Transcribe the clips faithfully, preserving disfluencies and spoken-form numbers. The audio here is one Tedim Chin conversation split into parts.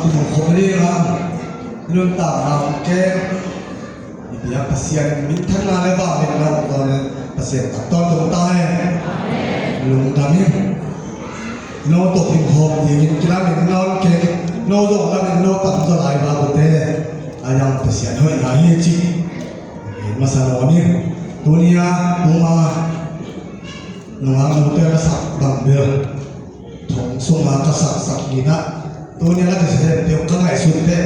Kum khop ni la, nuntak na om kei. I biak Pasian minthanna le vangliatna om tawn in Pasian tak tawn tung ta hen. Lungdam in. No tawh kim hawm dingin kilamin na om kei. No zawh lamin no tam zaw lai va kote. A yang Pasian hoihna hi ci. Masa lo ni. Tuni a, tuma. Nungak note ka sak bang bel. Thong sunga ka saksak ding ah. Tuni a la kisem teuh ka ngaihsut teh.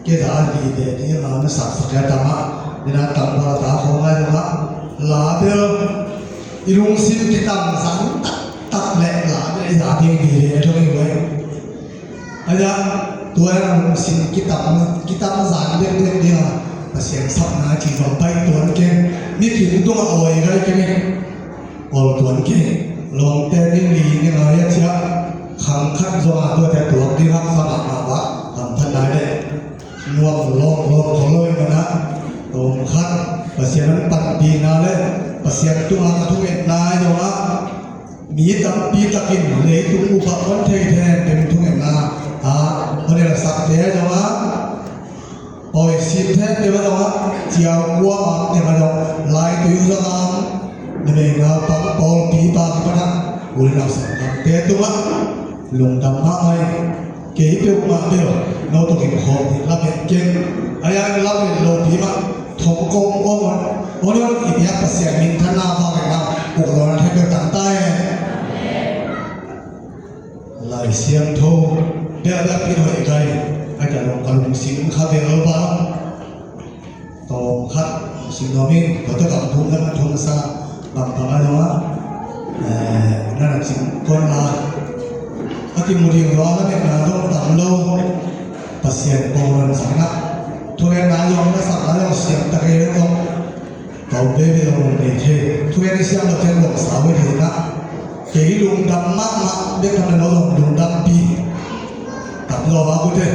Kei za a dih teh dih a na saksak a tam ah. Dina tam ba ta khong a dong ah. La bel. I lungsim kitam zan taktak le la bel i za ding dih le dong i wei. Aja, tua a lungsim kitam, kitam zan dekdek ding a, Pasian sapna ci zong pai tuan keng, mi kim tung a awi gai keng e. Awl tuan keng, lawngte ding li ni ngai a cia, khang khat zong a tuate tuak ding hak sa mahmah bak, hamthan nai le. Nuam lawk lawk ko lo i mana, tawm khat, Pasian an panpihna le, Pasian tunga ka thungetna i dong a, mi tampi takin leitung upa hong thei thengte thungetna a hong helsakte zong a, pawi sim thengte zong a, ciau kua a teng a zong laitui zong a, numei naupang pawlpi pa kipan a uli nausan kamte tungah lungdam mahmah hi. Kei peuhmah bel no tawh kim khawm ding lamet keng. A yang lamet lopi mah thong kong om on on on i biak Pasian minthanna vangliatna uk lawna thei bel tang ta e. Lai Siangtho bel bel pin hoih kai. A ka lung ka lungsim kha bel ba. Tawm khat, sim nuam in, ko te kam thum na thum sa, bang bang a dong a, eh, na na cing kon la. A kimu ding rua la mek na dong tam lo. Pasian pawng ron sa na. Thu ngen na yong na sak na yong siam ta kei dong. Tawm be be dong nei thei. Thu ngen siam lo ten dong sa we thei na. Kei lungdam mahmah, bek tham na lo dong lungdam pi. Tam lo ba ku te.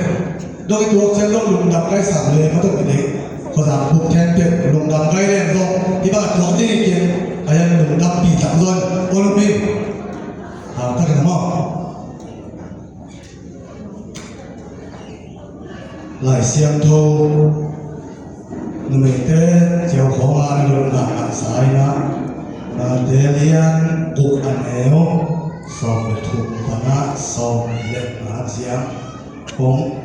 Dong i tuak ciang dong lungdam kai sam le ma tawh i dei. Khuazang buk then peuh lungdam kai leng zong i bang a tuak ding i kiang a yan lungdam pi tak zon. Ol um in. Hau tak in a maw. Lai Siangtho numeite ciau khawng a na lungdam a sa in a, Mate lian guk a neu sawm le thum pan a sawm le nga ciang khawng.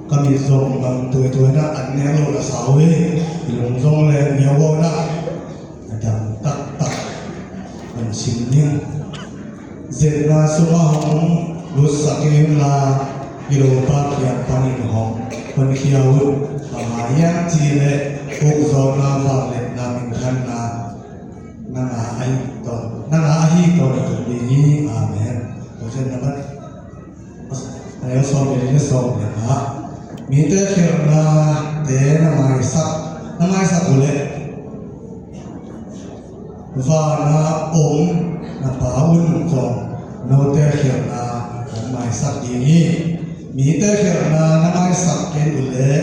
Ka mit zong bang tuaituai na an nek lo la sau hi. I lung zong le ngiau aw na. A dang taktak an sim ning. Zetna sungah hong lutsak in la, i lopa kiang panin hong honkhia un. Bang hang hiam cih leh ukzawhna vangliatna minthanna nang a ahi tawn, nang a ahi tawn ding hi. Amen. Pasian na mat. A neu sawm le li le sawm le nga. Mite khialhnate na maisak, na maisak uh leh vana om na Pa un zong note khialhna hong maisak ding hi. Mite khialhna na maisak kei uh leh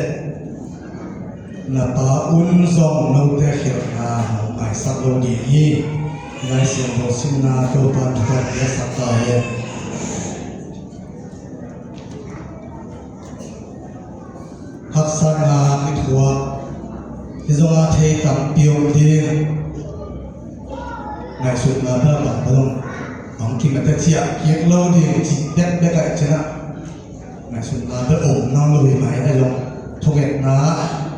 na Pa un zong note khialhna hong maisak lo ding hi. Lai Siangtho simna Topa thupha piaksak ta hen. Haksatna i thuak hi zongah thei tampi om ding. Ngaihsutna bel bang bel om. Hong kim a te ciah kik lo ding cih bekbek ah i cih na. Ngaihsutna bel om nang lo hi mai a zong thungetna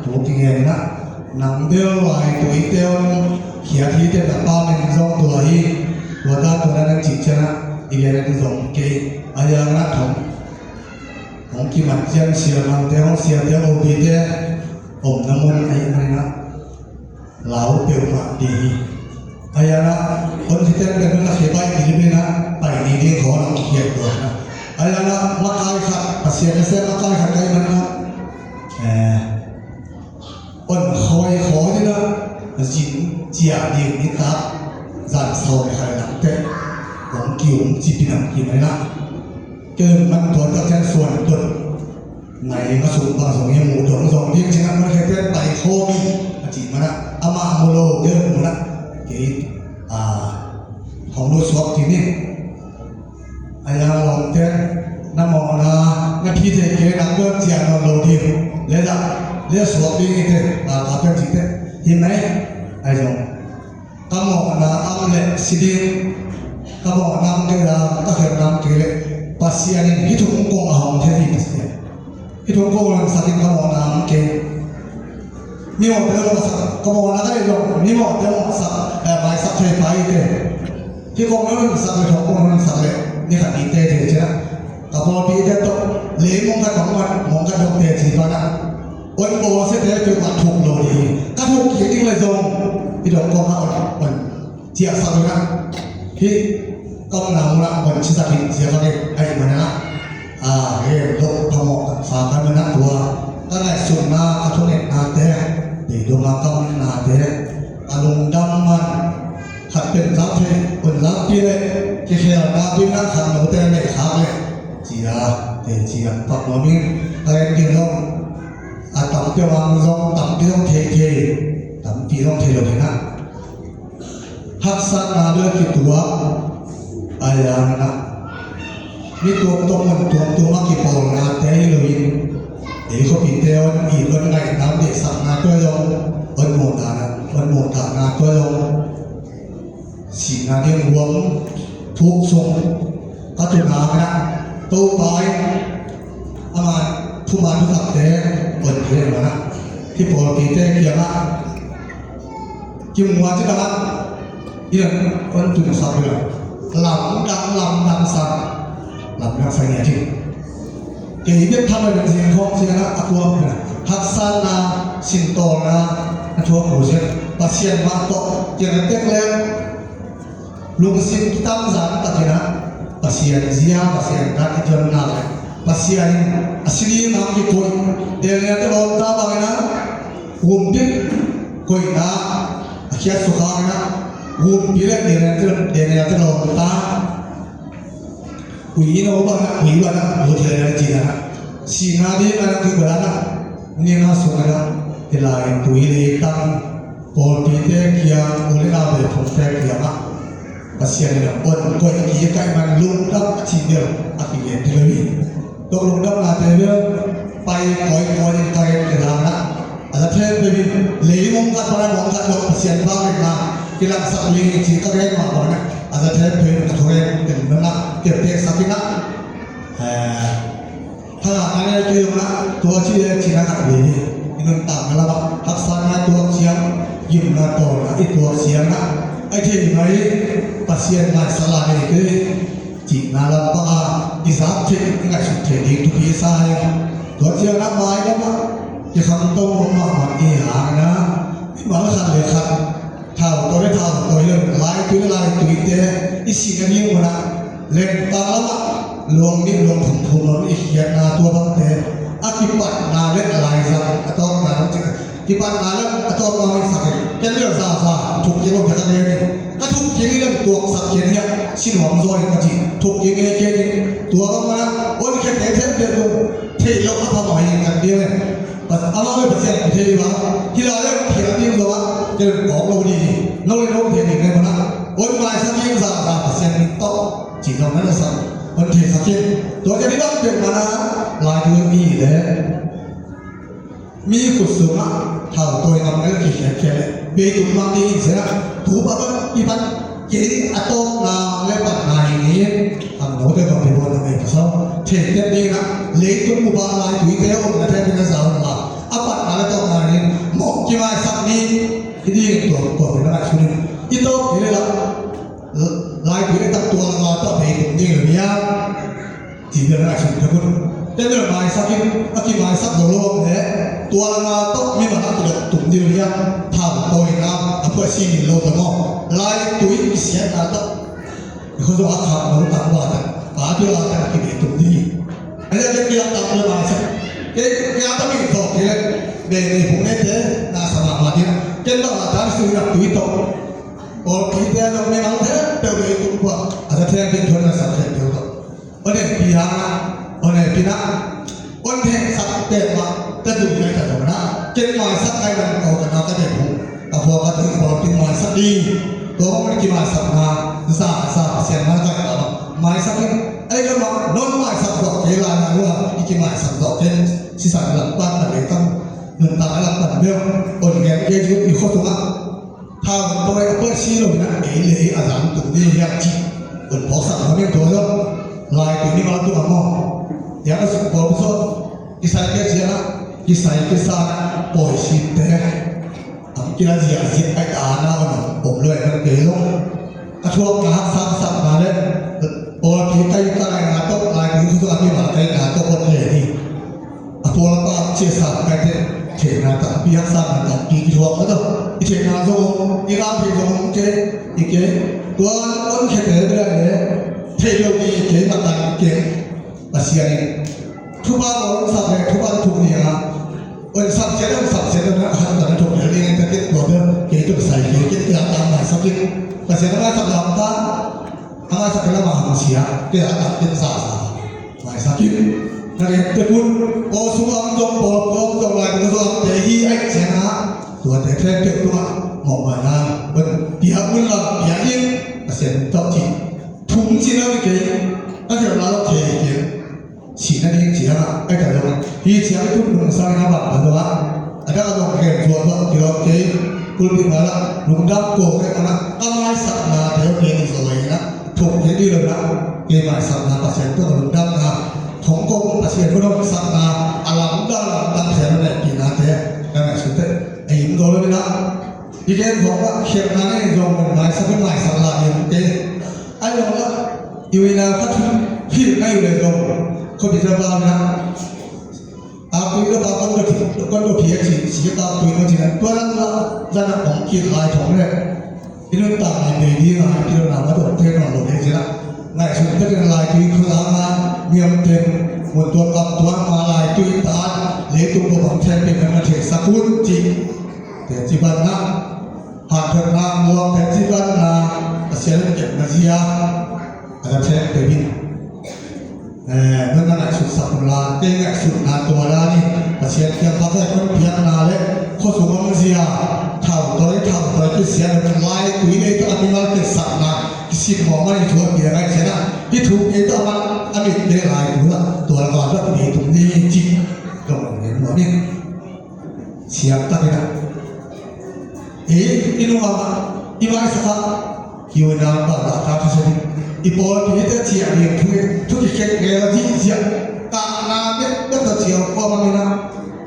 thu kingen in a, nang bel vai tuite om khiat hi te na pa min zong tua hi. Tua dan tua dan nang cih ciang a i gen a zong kei a yang na thong. Hong kimat ciang siamangte hong siate hong opite omna mun a hi mai na. Lau peuhmah ding hi. Ayana hon khiten pen na khia pai ding pen na pai ding ding khawng na khiat tua na. Ayana makai khat Pasian na sem makai khat kai man na. Eh, on khoi khoi ding na zin cia ding ni ta zan sau ni khai nang te. Hong kium ci pi nang ki mai na. Kei man tua ta ken suan tut. Ngai nga sung bang zong hi mu dong zong ding cing a man khe pen pai khawm hi a cih man a, amah mu lo deuh mu na. Kei a hong lut suak ci ni. A yang lawngte na mawhna na phi thei kei, nang bel ciah nawn lo ding, le dah le suak ding hi te, a ka pen ci te hi mai. Ai zong ka mawhna am le si ding, ka mawhna am kei la, ka khelhna am kei le, Pasian in hih thum kong a hong thei hi Pasian. Hih thum kong langsak in ka mawhna am kei. Mi mawhte mawhsak, ka mawhna ka neih zong mi mawhte mawhsak, eh, maisak thei pai te. Hih kong na nunsak le, thawh kong na nunsak le, ni khat ni tete ciang a, ka pawlpite tawh lei mong khat mong khat mong khat dong teci pan a, on bawlsiate peuhmah thuk lo ding hi. Ka thuk kik ding le zong hih dong kong na on, on ciahsak in a, hih ka omna mun ah on cisak in, ciah ka gen ahih manin a, a, gen lo phamawh ka sa ka man a, tua ka ngaihsutna, ka thungetnate, tei dong a ka omnate, a lungdam man, khat pen zak thei, un zakpi le, kikhelna ding a khat note neih khak le, cia, te cia pak nuam ing. Ka gen ding zong a tampi, a mang zong tampi zong thei thei, tampi zong thei lo hi na. Haksatna bel kituak a, yang na mi tuamtuam, mun tuamtuam a kipawlnate hi lo in, ei khuapite on it, on ngaihna, on deihsakna tua zong, on muhdahna, on muhdahna tua zong, sihna ding huam thuk sung ka tuna na, Topa in ama thuman thutakte on thei mana, hih pawlpite kiangah kimuan ci dang a, i dan on tun sak bela, lamdang, lamdang sak, lamdang sak ngiat hi. Kei bek tham a bek zing khawng ciang a, a kuam bela, haksatna, sintawlna a thuak uh ciang, Pasian mah tawh kiang a tek le, lungsim kitamzan takin a, Pasian zia, Pasian dan i tuan nak le, Pasian in a sini mang kikoih, Daniel te lawmta bangin a, humpit koihna a khiat sukha in a, humpi le Daniel te, Daniel te lawmta, ui no bang a, ui bang a, ui thei na ci na, sihna ding a na kikoih na, ni na sung a na, i lai tui le tang, pawlpite kiang, u le nau le phungte kiangah Pasian in a on koih kik ahih man lungdam a cih bel a kigen thei lo hi. Tua lungdamnate bel pai kawikawi in ka gen kei hang a, a za thempeuh in leimong khat pan a mong khat dong Pasian vangliatna kilangsak ding hi ci ka gen mah bangin a, a za thempeuh in ka thugen tel nang a, tel teksak in a, eh, Thalakna le kei zong na, tua ci le cihna khat ve hi. I nuntakna lamah haksatna i tuak ciang, gimna tawlna i tuak ciang na, a thei mai, Pasian maisak la nei kei cihna lampang a i zak theih, i ngaihsut theih ding thupi sa hi. Tua ciang na mai lamah kikhangto mahmah i hang na, mimal khat le khat thautawi le thautawi lo, laitui le laituite i sihna ding munah lengtang lamah luang nih luang thum thum lam i khiatna, tua bangte a kipatna le a laizang a tawpna lam cih, kipatna le a tawpna lam i sak in, ken bel zaza thuk kik lo, ken a ngen in, ka thuk kik in, ken tuaksak kik in hiah si nuam zaw in ka ci, thuk kik in, kik in, tua bang munah on khete thempeuh theih loh a phamawh hi kan ding in. Amau le Pasian kithei hi bang, hi lai le khial ding zong ah ken kawk lo ding hi. No le no thei ding le mana, on maisak ding zahzah Pasian min tawh cih zong na na sak, on theisak hi. Tua ken hi bang pen mana, lai ding hi le, mi khut sungah thautawi ngam le kikhiatkhiat le, beitum mang ding hi seh a, tu pa bang i pan Kei a tawpna le patna hi ni, khangnote tawh peuhmah na ngei pasal. Theitep dingin ah, leitung bup ah laituite omna thei ding a za uh a, a patna le tawpna hi ni, mawh kimaisak ni, hi ding tua, tua pen a ngaihsun in. I tawp kei leh lah, laitui le tak tua lama tawh bei tung ding le bia. Cih bel ngaihsun thei un. Ken bel maisak in, a kimaisak zo lo om leh, tua lama tawh mimal a kidot tum ding uh hiam? Thautawina a phuaksi min lo ta maw? Laitui kisiatna tawh. I khuazawh a khak lo tak, va tak, pa pil a tak a kibei tum ding hi. A leh ken bia tak le maisak. Kei, kei a tak mi tawh kei leh, bei nei phung neite na sa mahmah ding. Ken bang a tak sui nak tui tawh. Pawlpite zong mimal thempeuh bei tum pua. A za thempeuh thuan na sa thempeuh tawh. Hong hehpih hang ah, hong hehpih na, hong hehsak peuhmah ka zui nai ta zong na, ken maisak nai lam tawh ka na ka deih hong, ka khua ka tui ka pawlpi maisak ding. Tua hong kimaisakna, za, za, Pasian na ka ka maisak in, ei Kimaisak zawh ken sisan lam pan na lei tang nuntak a lam pan beuh on gen kei cu i khua sungah thau tawh a pawh si lo in a ei lei a zang tung ding hiam cih on phawksak hong in tua zawh lai tui ni mal tung a maw? Tiang a suk pawl zawh kisai kei ciangah kisai kei sa pawi sinte ang kila ziahziah ai ta na on om lo ai kan kei lo. A thuakna haksa a sakna le pawlpi kaihna tawh lai tui khua sungah mimal kaihna tawh on thei hi. A pawl a pa ciahsa kaite theihna tampi haksatna tampi kithuak a tawh i theihna zong om i ngah theih zong om kei i kei. Tua on khete bia le theih lo ni kei matan kei. Pasian in thupha lo on sak le thupha thuk ni a on sak ciat on sak ciat on a han tan thuk le ni ta kei tua bia kei tua sai kei kei kei a tang mai sak kei. Pasian a mai sak lam ta a mai sak kei lam a hang sia kei a tang kei sa sa. Maisak in na gen te kun pawl sung a om zong pawl pua om zong lai tung zong te hi ai ciang a tuate khempeuh tungah mawhmaina piak un lam piak in a sen tawh ci thum ci na mi kei a kher la lo thei kei si na ding ciang a ai ta zong hi ciang i tum nung sang na bang a zong a a dang a zong kher zuak zong kilawm kei kulpi ma la lungdam ko kei mana ka maisakna te kei ni zong ai na thuk kei ni lo na kei maisakna Pasian tawh lungdamna thong kong Pasian ko dong sakna a lamdang lamdang Pasian a neihpihna te ka ngaihsut te a im zo lo na i gen khawng ah khialhna nei zong maisak in maisak la ni te a zong la i uina khat philh na i le zong khuapi zaba na a tui lo ba kon do phi a ci si a tui ma ci na tua la zan a kong kit lai thong le i nuntak ni bei ding a i kilo na ma dong thei nawn lo thei cih a ngaihsun takin lai tui khuazang a miamteng mun tuam lam tuam ma lai tui tan leitung ko bang thei pek na thei sak un cih teci banna hanthotna muang teci banna Pasian in kepna zia a na thei pek in. Eh, nang na ngaihsut sak un la, kei ngaihsutna tua dan in Pasian kiang ka hong piakna le khuasung omzia thautawi thautawi kisia le lai tui nei tawh a mimal kisakna kisim mawh man i thu a pia ngaih ciangin a i thu kei tawh a man a mit kei lai tui la tua la vandak nei tung ni cih ka man nei nuam in. Siam takin a i i nungak a i maisak a kiwina bangah ka thusia ding i pawlpite ciah ding thu thu kikhet ngel a dih ziah kahna bekbek a ciah kua bangin a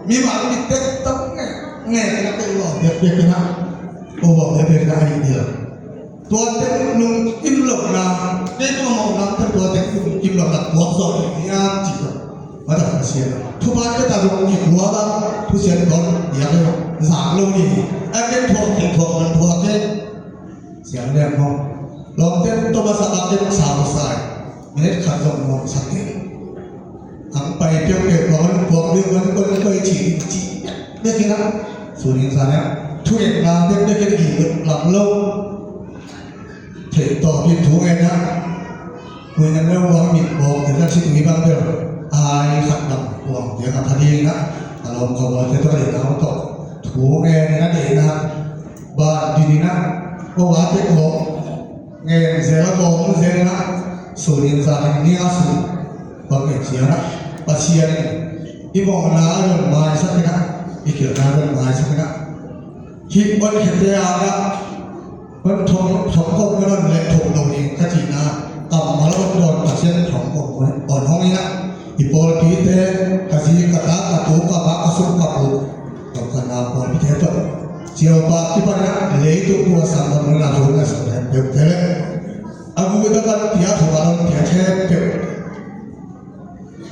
mimal mit tek tak ngel ngel na tek lawh bekbek in a oh bekbek in a ahi ding. Tua teng lungkim lohna, kei tua mawhna teng tua teng lungkim lohna puak zawh ding hiam cih lo. Mata Pasian thupha kei ta zong i kua bang thusian tawh diak lo zak lo ni. A ken thuak kei thuak man thuak kei siang lian mawh. Lawmte tawh masa a ken sau sai minit khat zong mawh sak kei. Ang pai peuhpeuh bang an puak ding an kon koi cih ding cih bek in a suning zan a thu etna bekbek in i lam lo. Theih tawh bik thu ngen a. Kuinan lo uang mit bawk te tak si tui bang bel ai khat bang uang tiang a pha ding a. A lawm ka uang te tawh deihna tawh thu ngen in a deihna ban din in a. Ko a te ko ngen zel a kawm zel in a. Sunin zan in ni a sun bang ngen cian a. Pasian in i mawhna a don maisak in a. I kilna a don maisak in a. Hih on khete a na. Hon thong thong kong na non le thong lo ding ka cihna kammal on dawn Pasian thong kong on hong ina i pawlpite ka zi ka ta ka tu ka ma ka sum ka pu ka ka na pawlpite tawh ciaupa kipana leitung tua sang ka mona thong na sang hen peuh te le a gu ta kan pia thu ka lon pia hen peuh.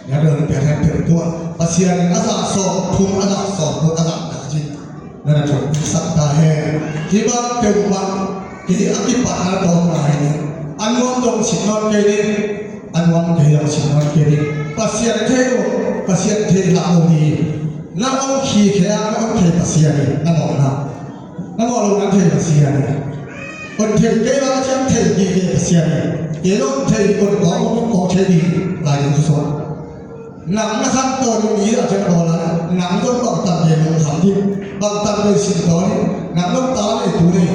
Na dong pia hen peuh tua Pasian in a zah sawm phung a zah sawm phung a zah dak cin na na thong sak ta hen. Hi bang peuh bang hi a kipatna tawh na hi ni a nuam dong sin nawn kei ni a nuam kei dong sin nawn kei ni. Pasian thei lo Pasian thei la lo ni na ong khi khea na ong thei Pasian ni na mawhna. Na mawh lo na thei Pasian in. Kon thei kei la ciang thei kei kei Pasian in. Kei lo thei kon kong kon kong thei ding lai ding susuan. Nang na khan tawn mi la ciang tawn la nang zong bangtan kei lungkham ding bangtan kei sin tawn ding nang zong ta nei tu nei.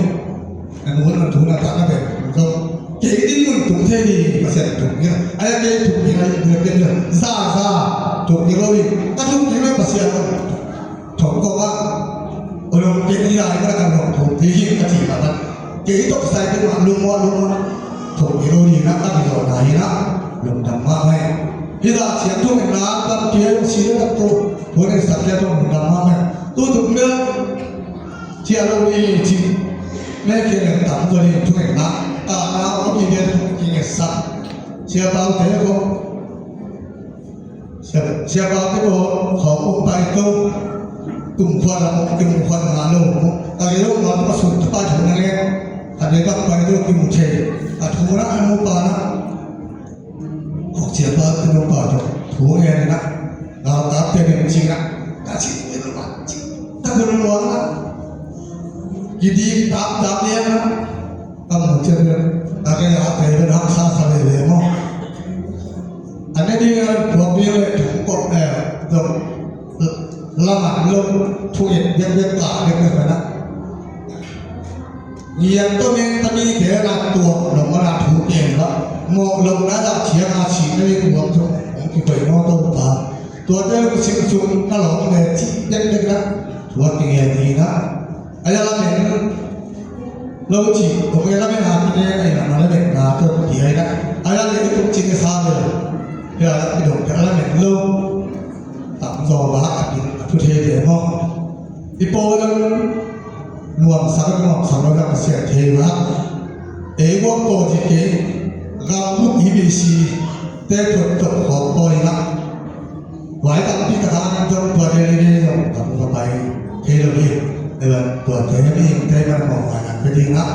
Na nu na tu na ta na bek zong. Kei dinmun tung thei ding Pasian thuk ding a, a ya kei thuk ding a, i thuk ding a, za za thuk ding lo hi. Ka thuk ding lo Pasian thuk kong a, o lo kei ding a, i ka thuk ding hi ka ci ka ta. Kei tawh kisai ding a, lungmuang lungmuang thuk ding lo ding a, ka ki zawhna hi na, lungdam mahmah hi. Hi zah ciang thungetna tampi a hong si le tak tu, thungetsak ciang thungetna mahmah hi. Tu tung bel ciah lo ni ci, me kei le tam zaw ni thungetna, tahna om ni bel kingetsak. Siapaute ko, sia, siapaute ko, khawng pai to, kum khuan a om, kum khuan nga lo, ka le lo ma, ka sun ta pa thungetna nge, ka le bak pai to, kum thei, ka thungetna an mu pa na. Khuak ciapa te nupa tawh thu ngen in ah, galkapte beng cing ah, ka cih pen lo ah, cih tak lo luang ah, kidik tap tap liang ah, ka mu cian bel, ka ke a te bel haksa sa lele maw. A ne ding a, thuak ding le, thu kop, eh, zong, lam ah lo, thu et biak biak, ka biak biak na. Ngian tawh meng tami te na tuak lo mana thu ken la, mawh lo na dah ciang a si na i kuang tho, hong kikoih maw Topa. Tuate lungsim sung na lawm le cih dekdek na, tua kingen hi na. A ya lamen lo cih, kong e lamen a kinen a i na lamen na tawh ti a i na. A ya le i tuk cing i sa le la. Pia i dong pia lamen lo. Tam zaw bak a kin a thu thei te maw. I pawl dang nuamsak, nuamsak lo dang a siat thei bak. Ei buak pawl ci kei, gam buk i bisi te thuat thuat khawk pawl i ngah. Vai tampi tak a an zong tua te le le zong tam ka pai thei lo hi. Ei bang tua te mi hing te man mawh ngai nang pe ding ah.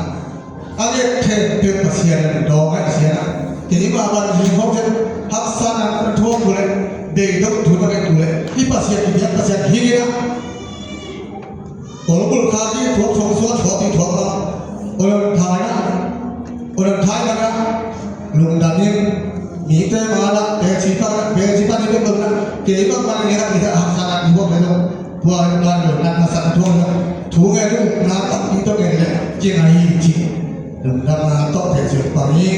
A nget khempeuh Pasian in dawng a, Pasian ah. Kei mah bang hing hong zen, haksa na na thuak uh leh, deih dong thu na nget uh leh, i Pasian, i biak Pasian hing in ah. Kol bul kha ding thuak, thuak, thuak, thuak ding thuak a. Ol thai na, ol thai na na. Lungdam in, mite mah lah, peci pa, peci pa ni bek bek na. Kei bang bang ni na, ni na haksa na ni bek bek na. Tua na lo na na sa tua na. Thu ngen uh na tampi tawh ngen leh ci ngai hi ci. Lungdamna tawh thei ciang pang hi.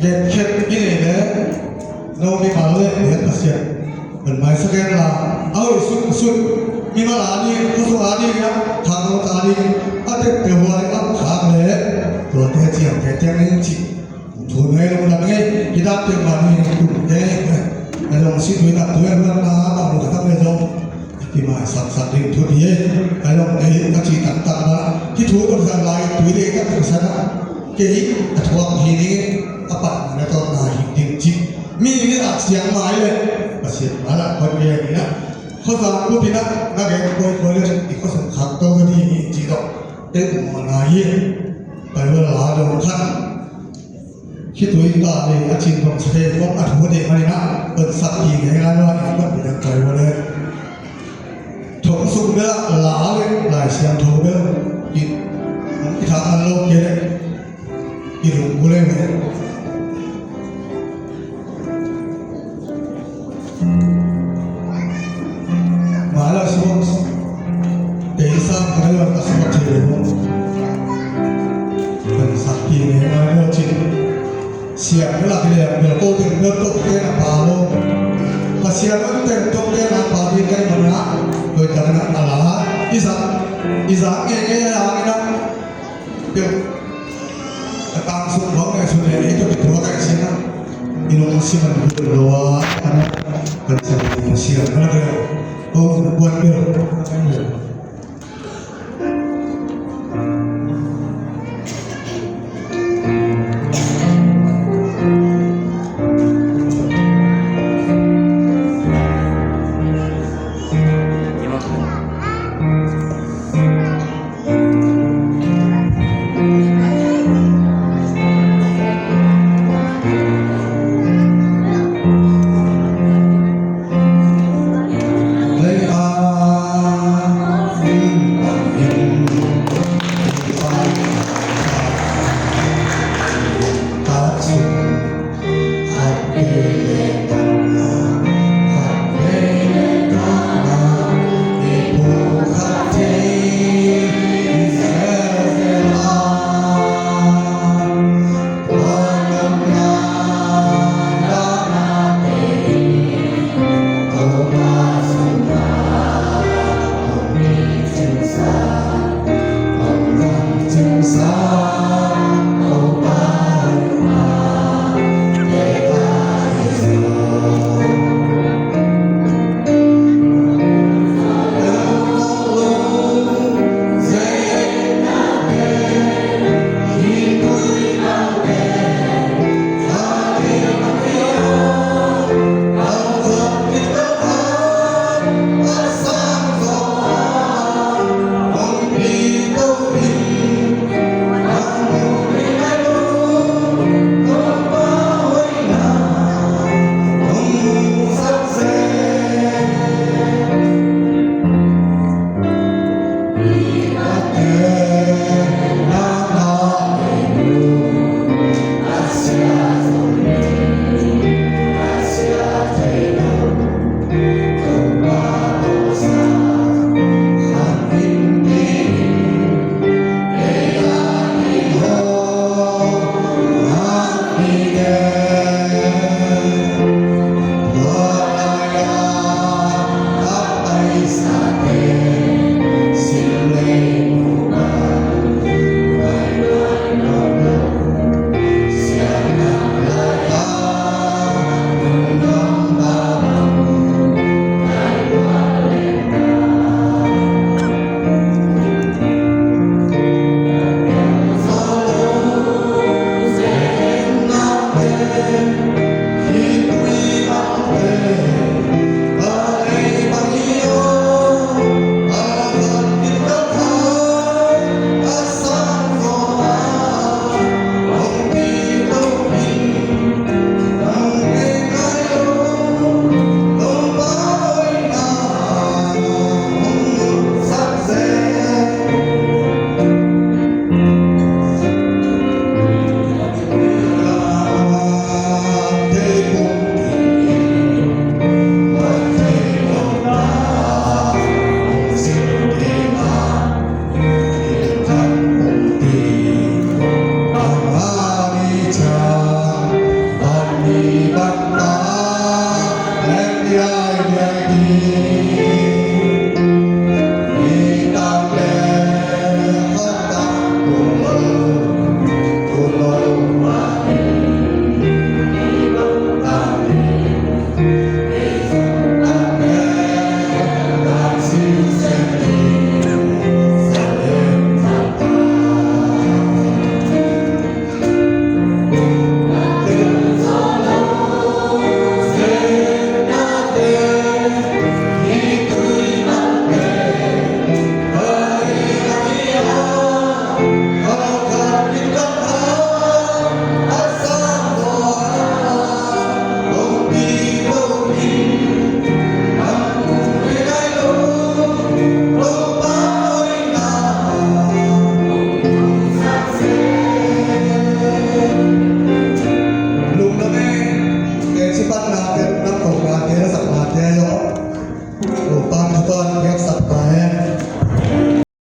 Gen khet i nei leh no mimal leh Pasian. Ban maisak hen la. A hoih suk suk. Mimal a ding, khua sung a ding, a khang lo a ding. A tek te huai a khang leh. Tua te ciang te ciang ning ci. Thu ngei lungdam ngei, i dante mah ni kum te, a zong si tui nak tui a luan na, a mu ka tam le zong, ki mai sak sak ding thu hi, a zong ei ka ci tak tak na, ki thu tawh sa lai, tui le ka tawh sa na, kei a thuak hi ding, a pat na tawh na hi ding ci. Mi ni a siang mai le, a siang mai la, koi le ni na, khuasung kupi na, na gen koi koi le, i khuasung khak tawh ni ci tawh, te mu na hi, pai wa la dong khat. Khitui ta le a cin bang se bang a thu de mani na, bang sak ki ngai ngai wa in bang bi dang kai wa le. Thong sung bel a la le, Lai Siangtho bel. Ki, ki thang an lo ke le. Ki lung bu le le. Mala suak, tei sa mala suak thei lo. Kan sak ti ne mala cin. Siak mala kile mala ko te mala to te na pa lo. Pasian an te to te na pa di kai mana. Koi ta na ala. Isa, isa nge nge ya na. Peuh. A tang sung bang a sun le ei to peuh tua kai sian a. I lungsim an peuh lo a. Kan sian a sian a. Kan sian a buat peuh.